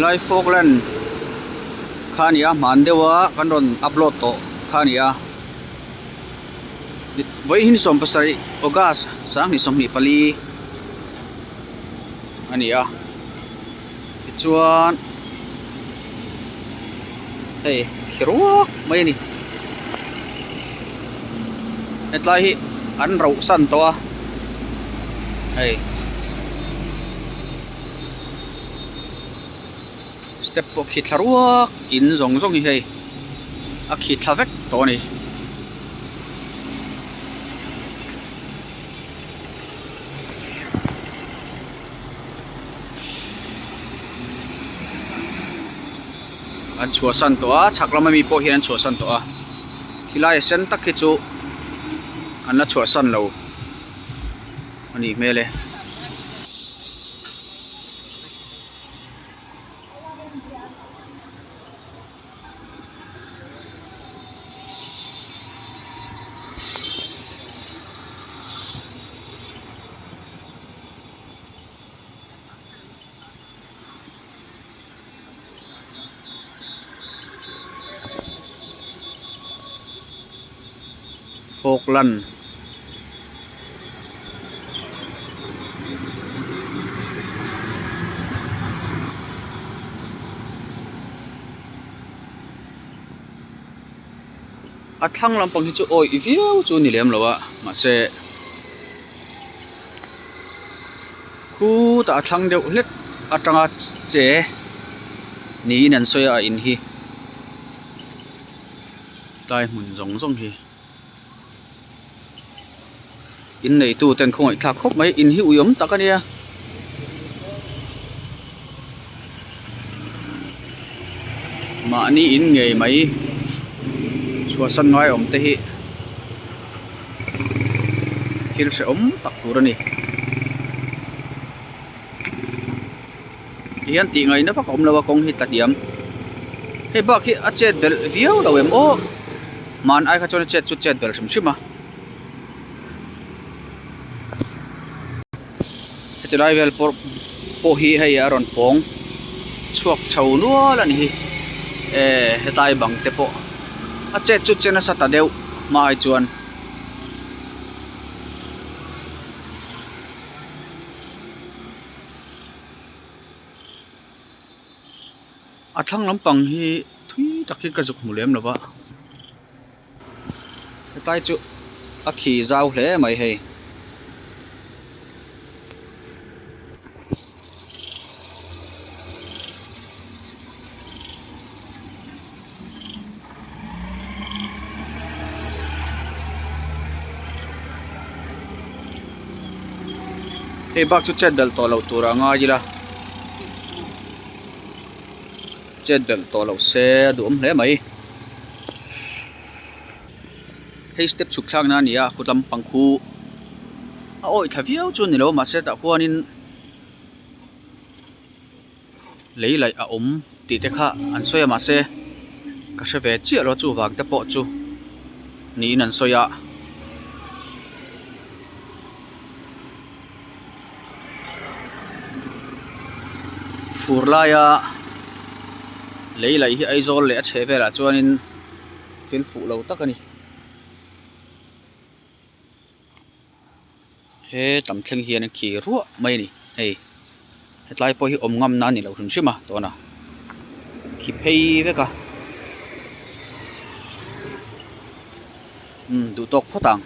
Helai Falkland kha a ni a hman deuh a kan rawn upload tawh kha a ni a vawiin 17 August 2024 a ni a tichuan hei khi ruak mai a ni hetlai hi an rauh san tawh a hei. Step pawh khi thla ruak in zawng zawng hi hei a khi thla vek tawh a ni. An chhuahsan tawh a chhak lama mi pawh hian an chhuahsan tawh a khilai a sen tak hi chu an la chhuahsan lo a nih hmel e. Falkland a thlang lampang hi chu awih viau chu a ni lem lo a mahse khutah a thlang deuh hlek atanga che niin an sawi a a in hi tlai hmun zawng zawng hi in neitu ten khawngaih thlak khawp mai in hi ui awm tak a nia. Mahni in ngei mai chhuahsan ngai awm te hi thil hrehawm tak tur a ni. Ti hian tih ngaihna vak a awm lo a kawng hi tla hniam hei bak hi a chet belh viau lo em aw hman ai kha chuan a chet chu chet belh hrim hrim a heti lai vel pawh pawh hi hei a rawn pawng chhuak chho nual a ni hi eh hetlai bang te pawh a chet chu che nasa ta deuh hma ai chuan. A thlang lampang hi thui tak hi ka zuk hmu lem lo va hetlai chu a khi zau hle mai hei. Hei bak chu chet belh tawh loh tur a ngai ila chet belh tawh loh se a duhawm hle mai hei step chhuk thlak na a ni a kut lampang khu a awih thla viau chu a ni lo mahse tah khuanin. Lei laih a awm tih te kha an sawi a mahse ka hre ve chiah lo chuvang te pawh chu niin an sawi a. Fur laia lei laih hi Aizawl leh a chheh velah chuanin thil fuh lo tak a ni. He tam thleng hian a khi ruah mai a ni hei hetlai pawh hi awm ngam na a ni lo hrim hrim a tuna khi phei vek a umm duh tawk phawt ang.